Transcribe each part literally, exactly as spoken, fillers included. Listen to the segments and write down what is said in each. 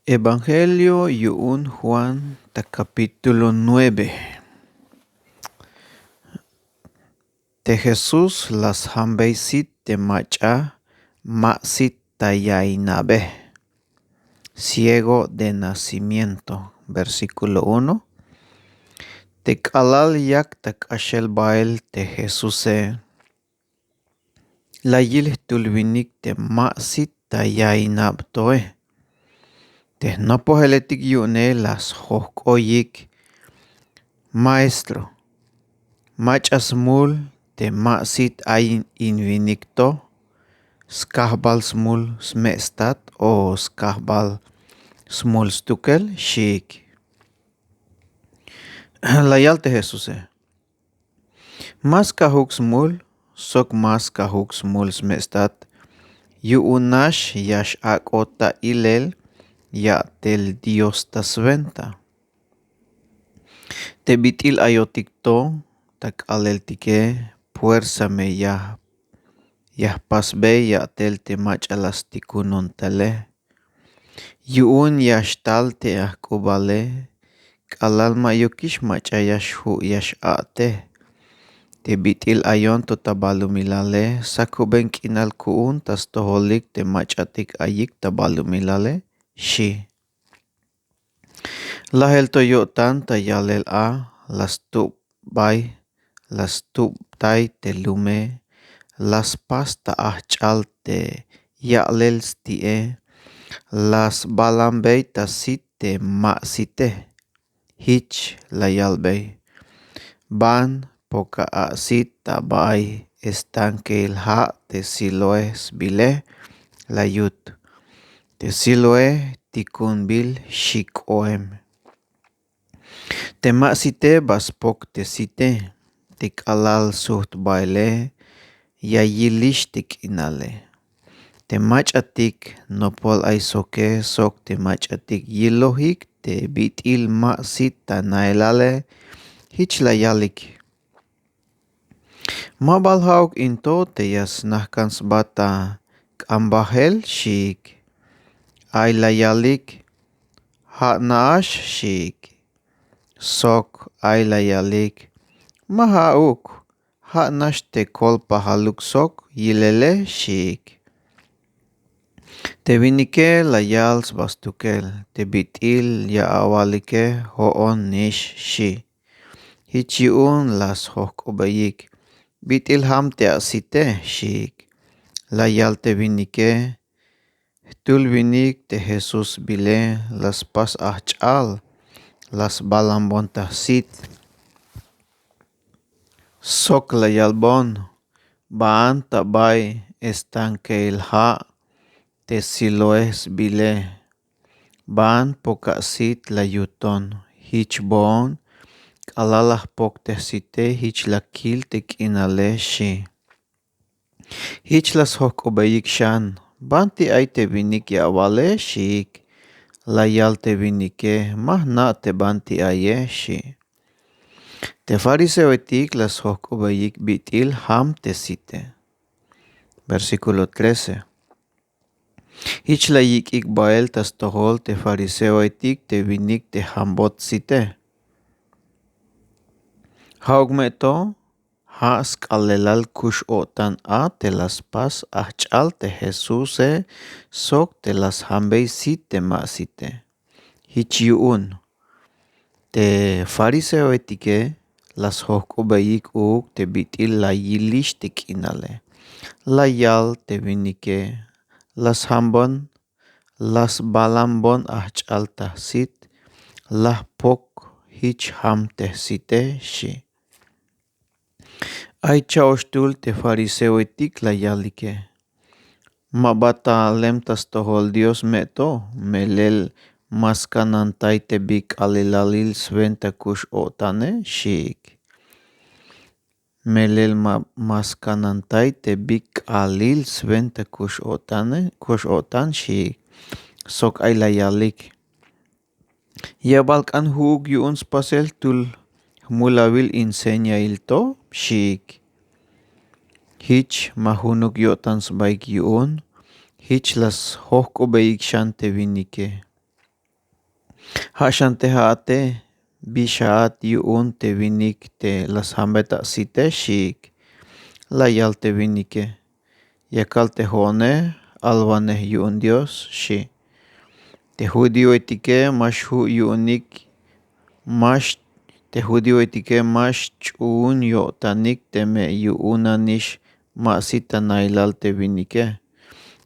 Evangelio yu'un Juan ta kapítulo nueve. Te Jesús la sjambey sit te mach'a ma sit ta yainabej, ciego de nacimiento, versículo uno. Te k'alal yak ta k'axel bael te Jesuse, la yil jtul winik te ma sit ta yainab toe. Te jnopojeletik yu'une la sjojk'oyik: Maestro, mach'a smul te ma sit ay in winik to, skajbal smul sme' stat o skajbal smul stukel, xiik. La yal te Jesuse: Ma skajuk smul sok ma skajuk smul sme' stat, yu'un nax ya x-ak'ot ta ilel ya'tel Dios ta swenta. Te bit'il ayotik to ta k'aaleltike, puersa me ya ya jpasbey ya'tel te mach'a la stikunon tale. Yu'un ya xtal te ajk'ubale, k'alal ma'yukix mach'a ya xju' ya x-a'tej. Te bit'il ayon to ta balumilale, sakuben k'inal ku'un ta stojolik te mach'atik ayik ta balumilale, xi'. Lajel to yo'tan ta yalel a, la stubtay, la stubtay te lume, la spas ta ajch'al te ya'lel sti'e, la sbalanbey ta sit te ma site. Jich la yalbey: Ban poka'a sit ta bay estankeil ja' te Siloé sbile, la yut. Te Siloé tikunbil xi k'oem. Te ma site ba spok te site, te k'alal sujt baele ya yilix te k'inale. Te mach'atik nopol ay soke sok te mach'atik yilojik te bit'il ma sit ta nailale, jich la yalik: Ma bal ja'uk in to te ya snajk'an sba ta k'ambajel, xiik. Ay la yalik: Ja' na'ax, xiik. Sok ay la yalik: Ma ja'uk, ja' nax te kolpajaluk sok yilele, xiik. Te winike la yal sba stukel: Te bit'il ya awalike jo'on nix, xi'. Jich yu'un la sjojk'obeyik: Bit'il jam te asite, xiik. La yal te winike: Jtul winik te Jesús sbile, la spas ajch'al, la sbalanbon ta sit. Sok la yalbon: Baan ta bay estankeil ja' te Siloé sbile. Baan poka'a sit la yuton. Jich boon, k'alal la jpok te site, jich la kil te k'inale, xi'. Jich la sjojk'obeyik xan: Banti ay te winik ya awale, xiik. La yal te winike: Ma jna' te banti aye, xi'. Te fariseoetik la sjojk'obeyik bit'il jam te site. Versículo trece. Jich la yik'ik bael ta stojol te fariseoetik te winik te jambot site: Ja'uk me to, ja' sk'aalelal kux-o'tan a te la spas ajch'al te Jesuse sok te la sjambey sit te ma site. Jich yu'un te fariseoetike la sjojk'obeyik uuk te bit'il la yilix te k'inale. La yal te winike: La sjambon, la sbalanbon ajch'al ta sit, la jpok jich jam te site, xi'. Ay cha'oxtul te fariseoetik la yalike: Ma ba ta lem ta stojol Dios me to, melel ma skanantay te bi k'aalilalil swenta kux-o'tane, xiik. Melel ma, ma skanantay te bi k'aalil swenta kux-o'tane, kux-o'tan, xiik. Sok ay la yalik: Ya bal k'an ju'uk yu'un spasel jtul jmulawil in señail to, xiik. Jich ma junuk yo'tan sbaik yu'un. Jich la sjojk'obeyik xan te winike. Ja' xan te ja'ate, bi xa'at yu'un te winik te la sjambet asite? Xiik. La yal te winike: Yakal te jo'one, alwanej yu'un Dios, xi. Te judioetike ma xju' yu'unik, ma x- te judioetike ma xch'uun yo'tanik teme yu'unanix ma sit ta nailal te winike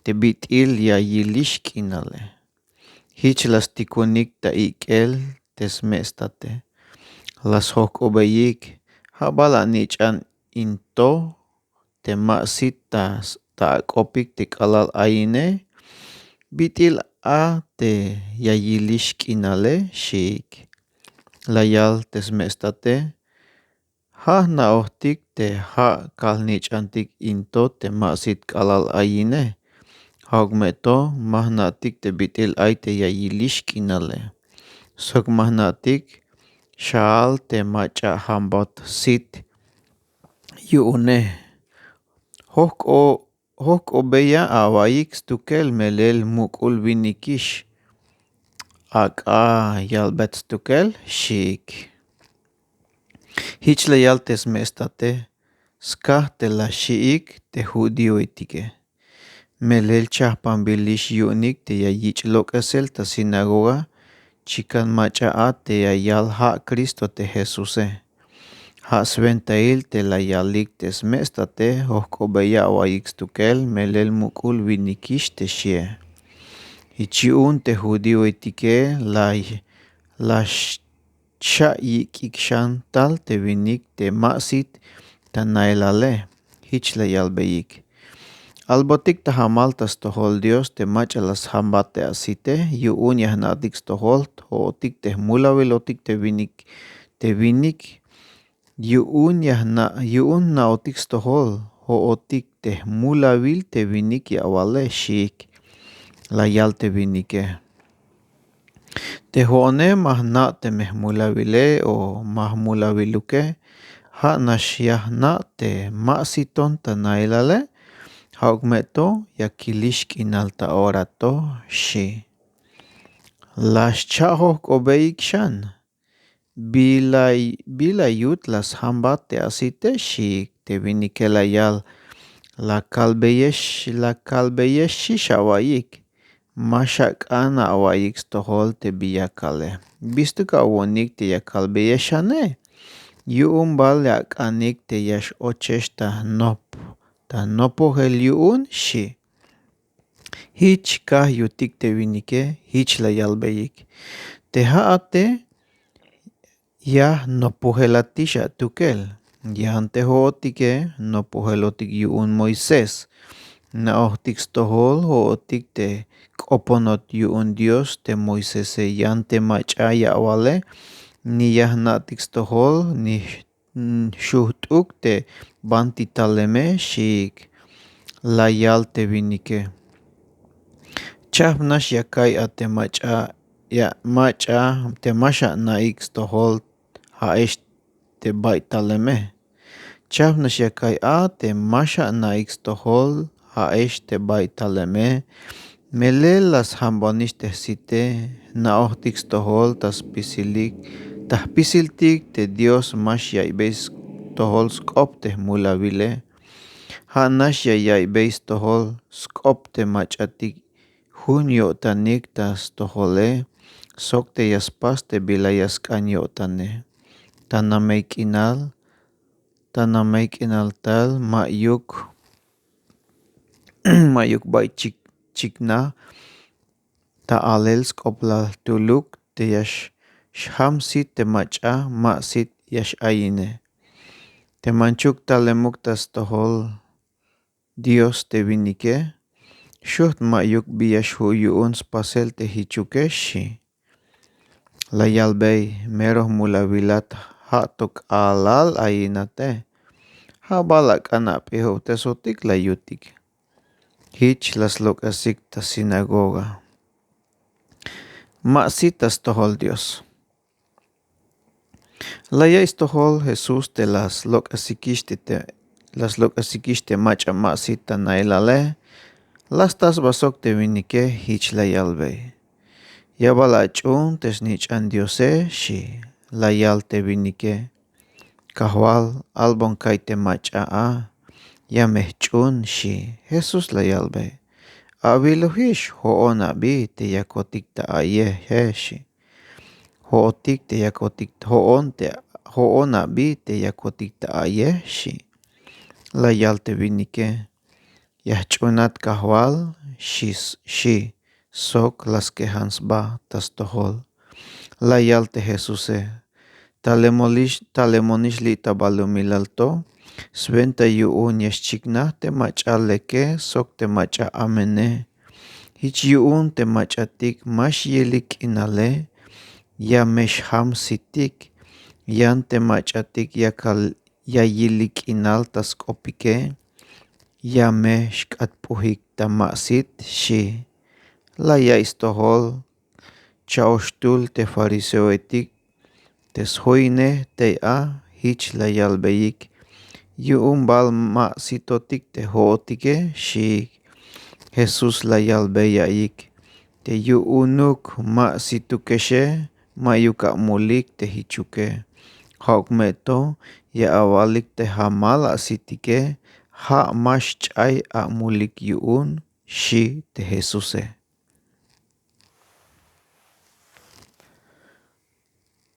te bit'il ya yilix k'inale. Jich la stikunik ta ik'el te sme'state. La sjojk'obeyik: Ja' bal anich'an in to te ma sit ta ak'opik te k'alal ayine? Bit'il a te ya yilix k'inale? Xiik. La yal te sme'state: Ja' jna'ojtik te ja' kalnich'antik in to te ma sit k'alal ayine. Ja'uk me to ma jna'tik te bit'il ay te ya yilix k'inale, sok ma jna'tik xaal te mach'a jambat sit yu'une. Jojk'o jojk'obeya awa'iyik stukel melel muk'ul winikix ak'a yalbet stukel, xiik. Jich la yal te sme'state: Skaj te la xi'ik te judioetike, melel chajpanbilix yu'unik te ya yich' lok'esel ta sinagoga chikan mach'a a te ya yal ja' Cristo te Jesuse. Ja' swentail te la yalik te sme'state: Jojk'obeya awa'iyik stukel melel muk'ul winikix, te xie. Jich yu'un te judioetike la la xcha'yik'ik xan tal te winik te ma sit ta nailale. Jich la yalbeyik: Albotik ta jamal ta stojol Dios te mach'a la sjambat te asite, yu'un ya jna'tik stojol jo'otik te jmulawilotik te winik, te winik yu'un ya jna' yu'un jna'otik stojol jo'otik te jmulawil te winik ya awale, xiik. La yal te winike: Te jo'one ma jna' teme jmulawile o ma jmulawiluke. Ja' nax ya jna' te ma siton ta nailale. Ja'uk me to ya kilix k'inal ta ora to, xi. La xcha'jojk'obeyik xan: Bila bila yut la sjambat te asite? Xiik. Te winike la yal: La kalbeyex la kalbeyexix awa'iyik. Ma xak'an awa'iyik stojol te bi ya kale. Bistuk awo'onik te ya kalbeyex xane? Yu'un bal ya ak'anik te ya x-ochex ta nop ta nopojel yu'un, xi. Jich kaj yutik te winike, jich la yalbeyik: Te ja'ate ya jnopojelatix atukel. Yan te jo'otike jnopojelotik yu'un Moisés. Jna'ojtik stojol jo'otik te k'oponot yu'un Dios te Moisese. Yan te mach'a ya awale, ni ya jna'tik stojol ni xujt'uk te banti taleme, xiik. La yal te winike: Chajp nax ya ka'iy a te mach'a ya mach'a te ma xana'ik stojol ja'ex te bay taleme. Chajp nax ya ka'iy a te ma xana'ik stojol ja'ex te bay taleme. Melel la sjambanix te jsite, jna'ojtik stojol ta spisilik ta jpisiltik te Dios ma xya'iybey stojol sk'op te jmulawile. Ja' nax ya ya'iybey stojol sk'op te mach'atik jun yo'tanik ta stojole sok te ya spas te bila ya sk'an yo'tane. Ta namey k'inal ta namey k'inal tal ma'yuk ma'yuk bay chikna ta alel sk'oplal jtuluk te ya xjam sit te mach'a ma sit ya x'ayine. Te manchuk talemuk ta stojol Dios te winike, xujt' ma'yuk bi ya xju' yu'un spasel te jichuke, xi'. La yalbey: Mero jmulawilat ja' to k'alal ayinate. Ja' bal ak'an ap'ijobtesotik la yutik. Jich la slok'esik ta sinagoga. Ma sit ta stojol Dios. La ya'iy stojol Jesús te la slok'esikix te te la slok'esikix te mach'a ma sit ta nailale. La sta sba sok te winike, jich la yalbey: Ya bal ach'uun te snich'an diose, xi'. La yal te winike: Kajwal, albon ka'y te mach'a a. Ya me jch'uun, xi'. Jesús la yalbey: Awilojix, jo'on abi te yakotik ta ayeje, xi'. Jo'otik te yakotik jo'on te jo'on abi te yakotik ta ayej, xi'. La yal te winike: Ya jch'uunat kajwal, xi'. Sok la skejan sba ta stojol. La yal te jesuse: Talemonix li' ta balumilal to, swenta yu'un ya xchiknaj te mach'a leke sok te mach'a amene. Jich yu'un te mach'atik ma xyilik k'inale, ya me xjam sitik. Yan te mach'atik yakal ya yilik k'inal ta sk'opike, ya me xk'atp'ujik ta ma sit, xi'. La ya'iy stojol cha'oxtul te fariseoetik: Te sjoyinej tey a, jich la yalbeyik: Yu'un bal ma sitotik te jo'otike, xiik. Jesús la yalbey ya'iyik: Te yu'unuk ma situkexe, ma'yuk amulik te jichuke. Ja'uk me to ya awalik te jamal asitike, ja' ma xch'ay amulik yu'un, xi' te jesuse.